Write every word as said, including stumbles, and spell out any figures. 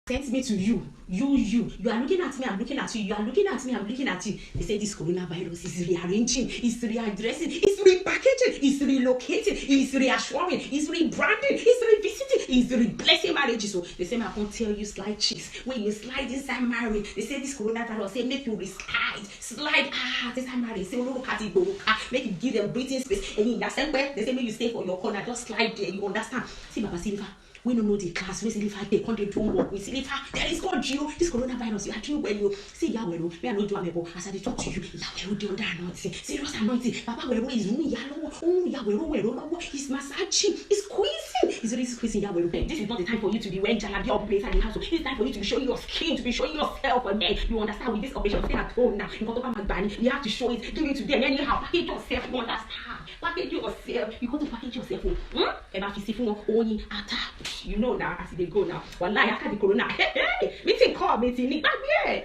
Sent me to you. You, you, you are looking at me, I'm looking at you, you are looking at me, I'm looking at you. They say this coronavirus is rearranging, it's readdressing, it's repackaging, it's relocating, it's reassuring, it's rebranding, it's revisiting, it's replacing marriages. So they say, "I can't tell you slide chicks. When you slide inside marriage, they say this coronavirus say make you reslide, slide out inside marriage." Say, "Olórúkà ti gbòòrò ká, make you give them breathing space." And in that same way, they say, "Make you stay for your corner, just slide there." You understand? See, Baba Silva, we no know the class, we Silva, they come, they do work with Silva. There is God, you. This coronavirus, you are doing well, you. See, Yahweh, me, I no do amebo. As I dey talk to you, Yahweh, they under anointing. Serious anointing. Baba, where is me? Yahweh, oh, Yahweh, oh, where, oh, it's massaging, it's squeezing. It's really squeezing, Yahweh. This is not the time for you to be wearing jalabi or place at the house. It's time for you to be showing your skin, to be showing yourself again. You understand? With this operation, stay at home now. You got to come back, Bani. You have to show it. Give it to them anyhow. Package yourself. You understand? Package yourself. You got to package yourself. Oh. Hmm? Ẹ máa fi sí fún wọn, oyin, ata, you know now, as e dey go now. Wallahi, after the corona, meeting call, meeting ní gbàgbé ẹ̀.